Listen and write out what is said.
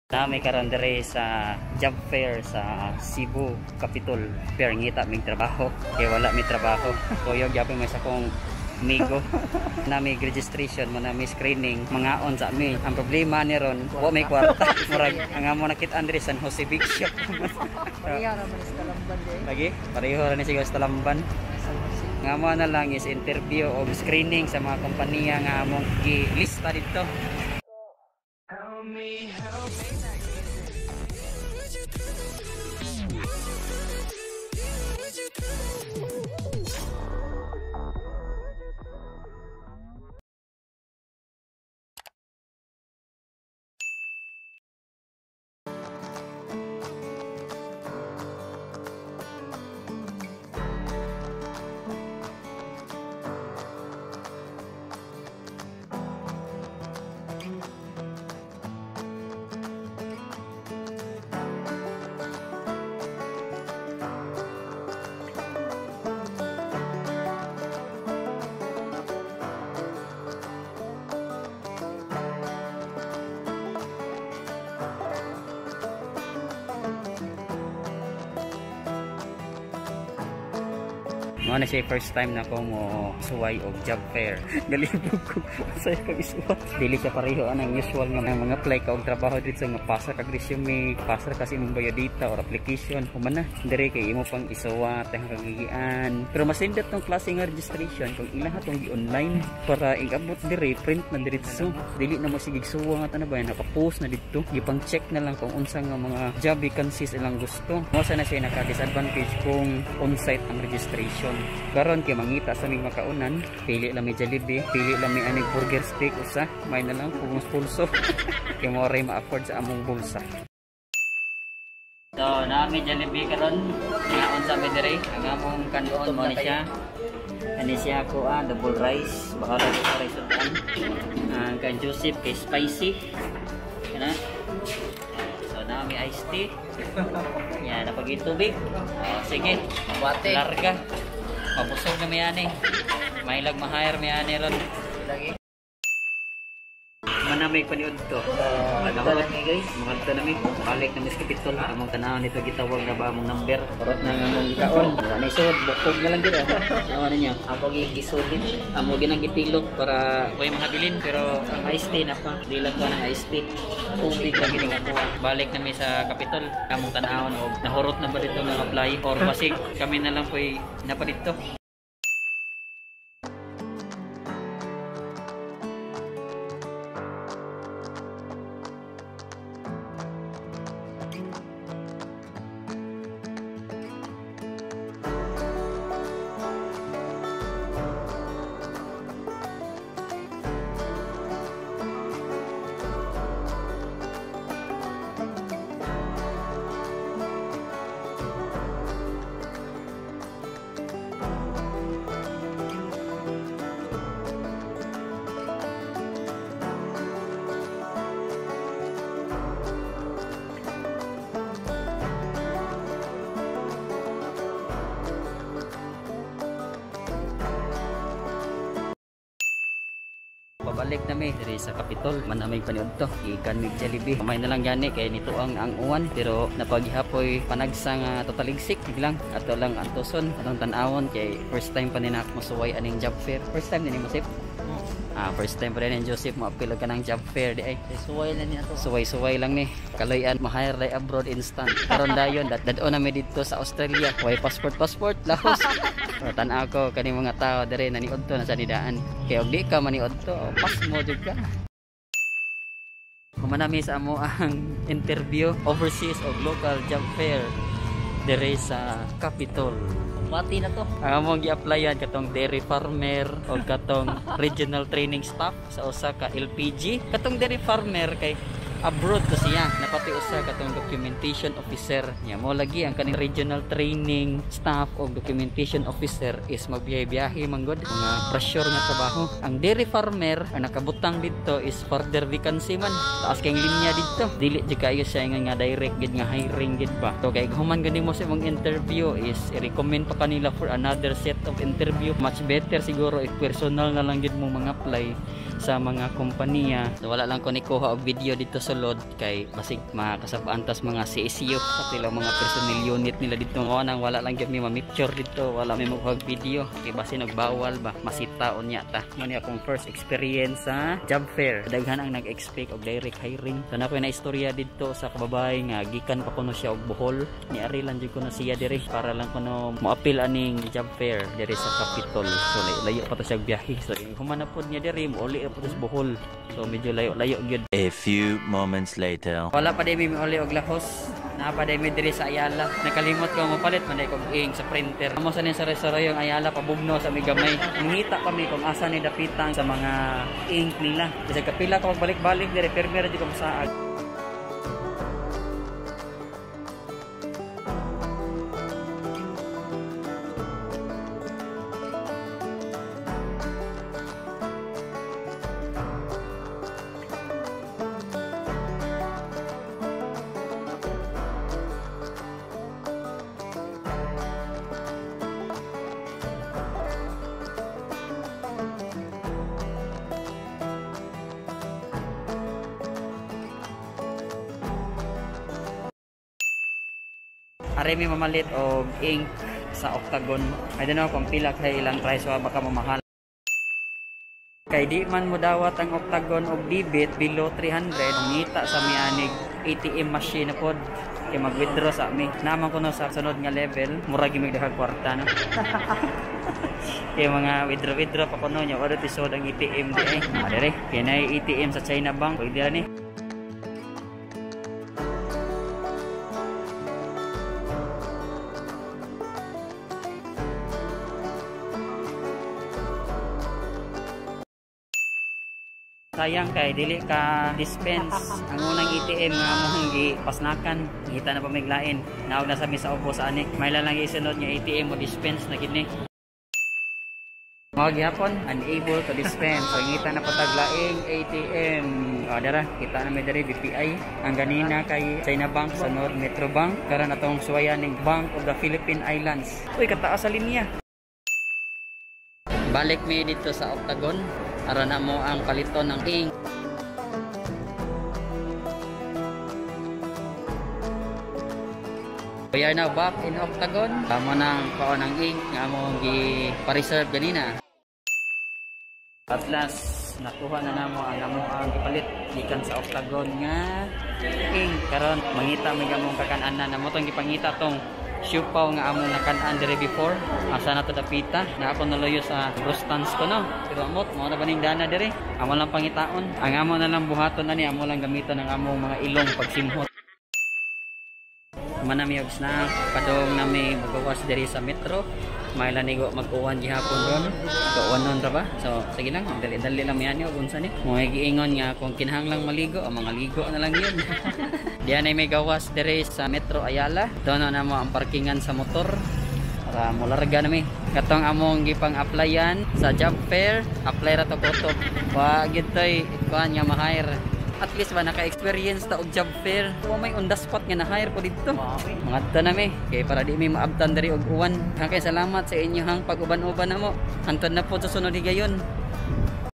Nami karon diri sa job fair sa Cebu Capitol. Pero ngita mig trabaho kay wala mi trabaho. Kuyog gyapon may sa kong migo. Nami registration mo, nami screening, mangaon sa mi. Ang problema ni ron, wa may kwarta. Murag ang amo nakit-an diri San Jose Big Shop. Pareho naman sa Talamban eh. Lagi, pareho ra ni siguro sa Talamban. Nga mo na lang is interview o screening sa mga kompanya nga among gilista dito. Mo na siya first time na ko mo suway og job fair. Galibog ko sa kag isuwat. Dili siya pareho anang usual nga mga apply ka og trabaho dito nga pasa kag resume, pasa ka sa imong biodata or application. Human na diri kay imo pang isuwat ang kagigian. Pero masindot tong klase nga registration kung ila tong gi-online para igabot diri print na diretso. Dili na mo sige suwat ano ba naka-post na didto. Gipang check na lang kung unsa nga mga job vacancies ilang gusto. Mo sa na siya naka-disadvantage kung on-site ang registration. Karon kay mangita sa aming makaunan, pili lang may Jollibee, pili lang may aning burger steak usa, may na lang kung pulso. Kay mo ray ma-afford sa among bulsa. So, naa mi Jollibee karon, ngaon sa mi diri, ang among kanon mo ni siya. Ani siya ko double rice, bahala ko rice utan. Ang kay Joseph kay spicy. Kana. So, naa mi iced tea. Yan, napagitubig. Oh, sige, Bate. Larga. Mabusog na may ani. May lag ma-hire may ani ron. Lagi. Manamay paniud to. Adto na mi guys. Mga na mi. Balik na mi sa Capitol. Among tanaw nito gitawag na ba among number. Parot na nga among kaon. Wala na isuod. Bukog na lang gid. Awa ninyo. Ako gisulit. Amo ginang gitilok para way mahabilin pero ang iced tea na pa. Di lang ko ng iced tea. Tubig lang gini nga kuha. Balik na mi sa Capitol. Among tanawon og nahurot na ba dito nga apply or basig kami na lang po'y napadito. Pabalik na mi diri sa Capitol, manamig paniud to. Gikan mig Jollibee. Kamay na lang gani kay nito ang uwan pero napagihapoy panagsa nga totaligsik lang ato lang antuson atong tan-awon kay first time pa ni na ako mosuway aning job fair. First time ni mo Sip? Ah, first time pa rin ni Joseph mo apil ka ng job fair di ay. Suway lang niya to. Suway-suway lang ni. Kaloy-an ma-hire day abroad instant. Karon dayon dad-on na mi didto sa Australia. Way passport passport lahos. Pero tan-aw ko kani mga tao diri naniud to na sa nidaan. Kay og di ka maniud to, pas mo jud ka. Human nami sa amo ang interview overseas og local job fair diri sa Capitol. Bati na to. Ang among gi-applyan katong dairy farmer o katong regional training staff sa usa ka LPG. Katong dairy farmer kay abroad to siya. Napati usa katong documentation officer niya. Mo lagi ang kaning regional training staff o documentation officer is magbiyahe-biyahe man gud, mga pressure nga trabaho. Ang dairy farmer ang nakabutang didto is further vacancy man. Taas kay linya didto. Dili jud kayo siya nga direct gid nga hiring gid ba. So kay human gani mo sa imong interview is i-recommend pa kanila for another set of interview. Much better siguro if personal na lang gid mo mga apply sa mga kompanya. So, wala lang ko nikuha og video dito sulod kay basig makasabaan tas mga CSU sa pila mga personnel unit nila dito. O nang wala lang gyud mi ma-picture dito, wala mi makuha og video kay basin og bawal ba masita unya ta. Mo ni akong first experience sa job fair. Daghan ang nag-expect og direct hiring. So na ko na istorya dito sa kababay nga gikan pa kuno siya og Bohol. Niari lang jud kuno siya diri para lang kuno moapil aning job fair diri sa Capitol. So layo pa to siya biyahe. So human na pod niya diri, mouli ra pod sa Bohol. So medyo layo-layo gyud. A few moments later. Wala pa di mi miuli og lahos. Naa pa di mi diri sa Ayala. Nakalimot ko mopalit man kog ink sa printer. Amo sa ning sari-sari yung Ayala pabugno sa mi gamay. Mangita kami kung asa ni dapitan sa mga ink nila. Bisag kapila ko magbalik-balik diri permi ra jud ko masaag. Are mi mamalit og ink sa Octagon. I don't know kung pila kay ilang price wa, baka mamahal. Kay di man mo dawat ang Octagon og debit below 300, mangita sa mianig ATM machine na pod kay mag-withdraw sa mi. Naman kuno sa sunod nga level, mura gyud mig daghang kwarta no. Kay mga withdraw pa kuno nya wala tisod ang ATM di eh. Dire kay nay ATM sa China Bank, pwede ra ni. Sayang kay dili ka dispense ang unang ATM nga among gipasnakan. Ngita na pa may lain. Naog na sa mi sa ubos ani. May lang isunod nga ATM mo dispense na gid ni. Mao gihapon unable to dispense. So ngita na patag laing ATM. O dara kita na may diri BPI. Ang ganina kay China Bank sa North Metro Bank. Karon atong suwayan ning Bank of the Philippine Islands. Uy, kataas sa linya. Balik mi dito sa Octagon. Aron na mo ang paliton ng ink. We are now back in Octagon. Amo nang kuon ang ink nga among gi-reserve ganina. At last, nakuha na namo ang among ang gipalit gikan sa Octagon nga ink. Karon mangita may among kakan-anan. Amo tong gipangita tong siupaw nga among nakan-an diri before. Asa na to dapita? Na ako naloyo sa Rustans ko no. Pero amot mao na baning dana diri. Amo lang pangitaon. Ang amo na lang buhaton ani, amo lang gamiton ang among mga ilong pagsimhot. Manami og snack padong nami mugawas diri sa metro. May lanigo mag-uwan gihapon ron. Kauwanon ra ba? So sige lang, dali-dali lang miani og unsa ni. Mo giingon nga kung kinahanglang maligo, ang mga ligo na lang yun. Diyan ay may gawas diri sa Metro Ayala. Doon na mo ang parkingan sa motor para molarga nami. Katong among gipang-applyan sa job fair, apply ra to kutob. Wa gid toy kuan nga ma-hire. At least ba naka-experience ta og job fair. Wa may on the spot nga na-hire ko didto. Mangadto nami kay para di mi maabtan diri og uwan. Kay salamat sa inyong pag-uban-uban namo. Hantod na po sa sunod higayon.